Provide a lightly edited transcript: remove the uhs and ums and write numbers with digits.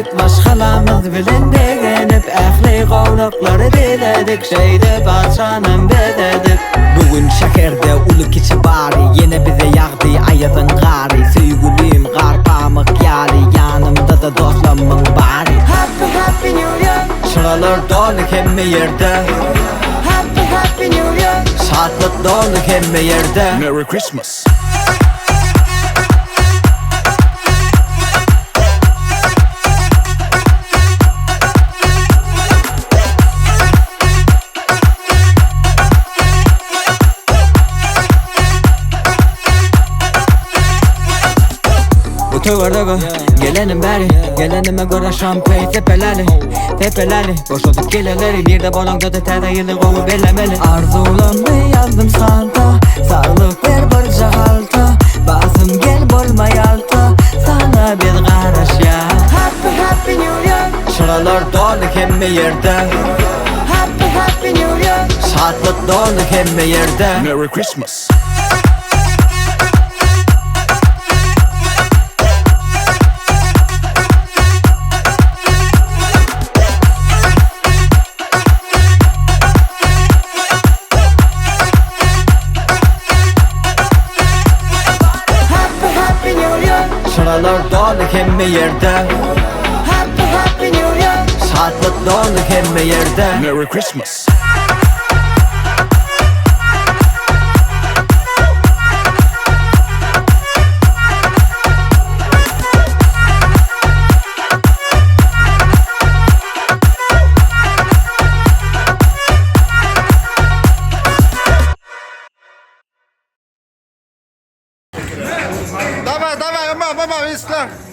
Geldik maşgalamyz bilen begenip Ähli gowluklary diledik Şeýdip arçanam bezedip. Bu gün şäherde uly kiçi bary Ýene bize ýagdy aýazyň gary Söýgülim gar pamyk ýaly Ýanymda-da dostlamyň bary Happy happy new year Çyralar doly hemme ýerde Happy happy new year Şatlyk doly hemme ýerde Merry Christmas. Bu töwerege gelenim bäri Gelenime görä şampey tepeläli Tepeläli Boşadyp geleleri Nirde bolaňda-da täze ýyly gowy bellemeli Arzuwlammy ýazdym santa Saglyk ber birje halta Basym gel bolma ýalta Saňa biz garaşýas Happy happy new year Çyralar doly hemme ýerde Happy happy new year Şatlyk doly hemme ýerde Merry Christmas. Happy happy new year Çyralar doly hemme ýerde Happy happy new year Şatlyk doly hemme ýerde Merry Christmas. Dawaj, dawaj, mama, mama, isla.